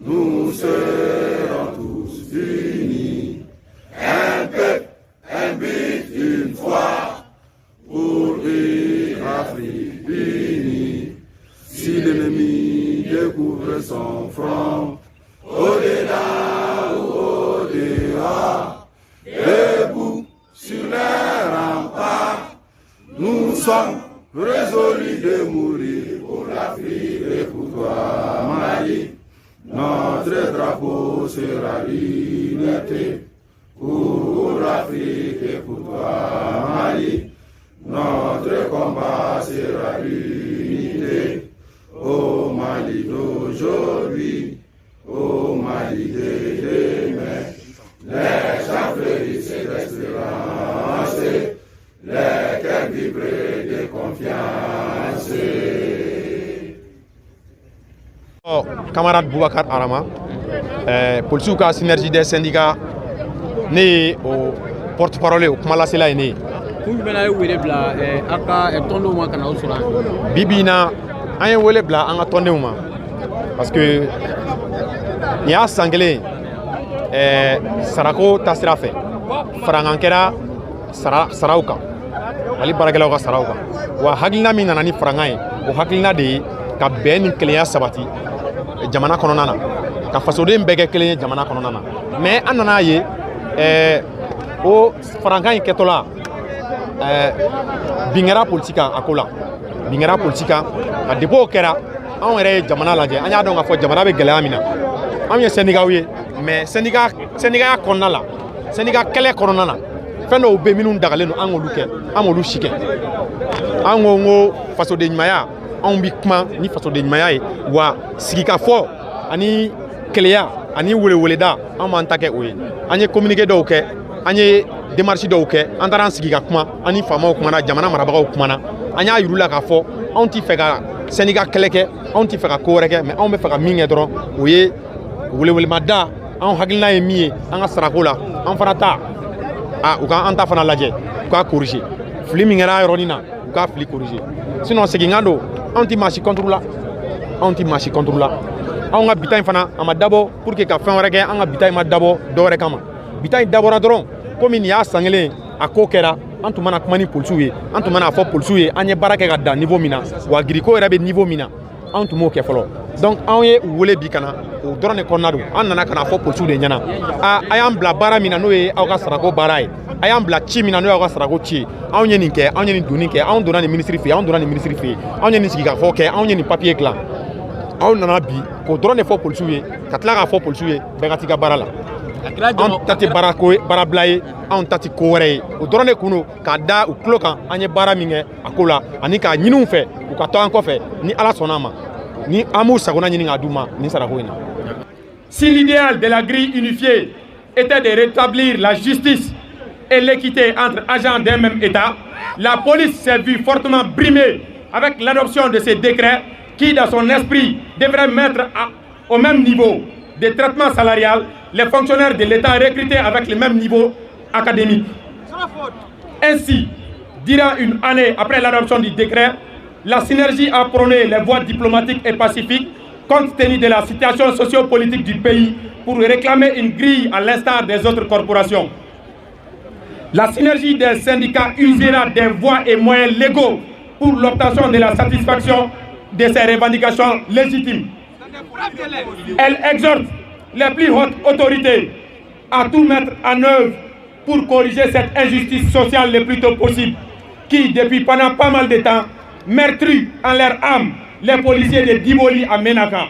Nous serons tous unis, un peuple, un but, une foi, pour une Afrique unie. Si l'ennemi découvre son front, au-dedans ou au-dehors, debout sur les remparts, nous sommes résolus de mourir pour l'Afrique et pour toi, Mali. Notre drapeau sera l'unité pour l'Afrique et pour toi, Mali. Notre combat sera l'unité au Mali d'aujourd'hui, au Mali de demain. Les champs fleurissent d'espérance, les cœurs vibrent de confiance. Camarade Boubacar Arama, polisiw ka Synergie des syndicats, ne ye o porte parole ye, o kumalasela ye ne ye. Kun jumɛn na ye wele bila aw ka tɔndenw ma ka na aw sɔrɔ yan? Bi bi in na, an ye wele bila an ka tɔndenw ma parce que nin y'a san kelen sarako taasira fɛ, farankan kɛra sara saraw kan, Mali baarakɛlaw ka saraw kan. Wa hakilina min nana ni farankan ye, o hakilina de ye ka bɛn ni kelenya sabati jamana kɔnɔna na, ka fasoden bɛɛ kɛ kelen ye jamana kɔnɔna na. Mais an nana ye, o farankan in kɛtɔla, bin kɛra polisi kan. A ko la, bin kɛra polisi kan. Ka depuis o kɛra, anw yɛrɛ ye jamana lajɛ, an y'a dɔn k'a fɔ jamana bɛ gɛlɛya min na. Anw ye syndicat ye, mais syndicat, syndicaya kɔnɔna la, syndicat kɛlɛ kɔnɔna na, fɛn dɔw bɛ minnu dagalen don, an k'olu kɛ, an k'olu si kɛ. An ko n ko fasoden ɲumanya, anw bi kuma ni fasoden ɲumanya ye. Wa sigikafɔ ani keleya ani weleweleda, an b'an ta kɛ o ye. An ye communiqué dɔw kɛ, an ye démarche dɔw kɛ, an taara an sigi ka kuma, an ni faamaw kumana, jamana marabagaw kumana. An y'a yir'u la k'a fɔ anw t'i fɛ ka syndicat kɛlɛ kɛ, anw t'i fɛ ka ko wɛrɛ kɛ, mais anw bɛ fɛ ka min kɛ dɔrɔn, o ye welewelemada. Anw hakilina ye min ye an ka sarako la, an fana ta a u ka an ta fana lajɛ, u k'a corriger. Fili min kɛra a yɔrɔnin na, u k'a fili corriger. Sinon seginkan don, anw ti maa si contre la, anw ti maa si contre la. Anw ka bita in fana, a ma dabɔ pour que ka fɛn wɛrɛ kɛ. An ka bita in ma dabɔ dɔ wɛrɛ kama. Bita in dabɔra dɔrɔn komi nin y'a san kelen a ko kɛra, an tun mana kuma ni polisiw ye, an tun mana fɔ polisiw ye an ye baara kɛ ka dan niveau min na, wa giriko yɛrɛ bɛ niveau min na, anw tun m'o kɛ fɔlɔ. Donc anw ye u wele bi ka na o dɔrɔn de kɔnɔna don. An nana ka na fɔ polisiw de ɲɛna: a a y'an bila baara min na, n'o ye aw ka sarako baara ye, a y'an bila ci min na, n'o y'aw ka sarako ci ye, anw ye nin kɛ, anw ye nin donni kɛ, anw donna nin minisiri fɛ yen, anw donna nin minisiri fɛ yen, anw ye nin sigikafɔ kɛ, anw ye nin papiye dilan. Anw nana bi k'o dɔrɔn de fɔ polisiw ye, ka tila k'a fɔ polisiw ye bɛɛ ka t'i ka baara la. Anw ta tɛ baara ko baarabila ye, anw ta tɛ ko wɛrɛ ye. O dɔrɔn de kun don, k'a da u tulo kan an ye baara min kɛ a ko la, ani k'a ɲini u fɛ u ka to an kɔfɛ ni Ala sɔnna a ma, ni an b'u sagona ɲini k'a d'u ma nin sarako in na. Si l'idéal de la grille unifiée était de rétablir la justice et l'équité entre agents d'un même État, la police s'est vue fortement brimée avec l'adoption de ces décrets qui, dans son esprit, devrait mettre au même niveau de traitement salarial les fonctionnaires de l'État recrutés avec le même niveau académique. Ainsi, durant une année après l'adoption du décret, la Synergie a prôné les voies diplomatiques et pacifiques, compte tenu de la situation sociopolitique du pays, pour réclamer une grille à l'instar des autres corporations. La Synergie des syndicats usera des voies et moyens légaux pour l'obtention de la satisfaction de ces revendications légitimes. Elle exhorte les plus hautes autorités à tout mettre en œuvre pour corriger cette injustice sociale le plus tôt possible, qui, depuis pendant pas mal de temps, meurtrit en leur âme les policiers de Diboli à Menaka.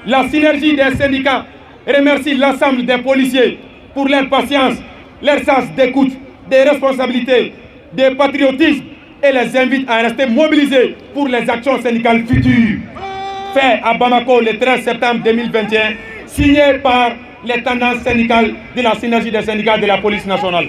La Synergie des syndicats remercie l'ensemble des policiers pour leur patience, leur sens d'écoute, des responsabilités, de patriotisme et les invite à rester mobilisés pour les actions syndicales futures. Fait à Bamako le 13 septembre 2021. signé par les tendances syndicales de la synergie des syndicats de la police nationale.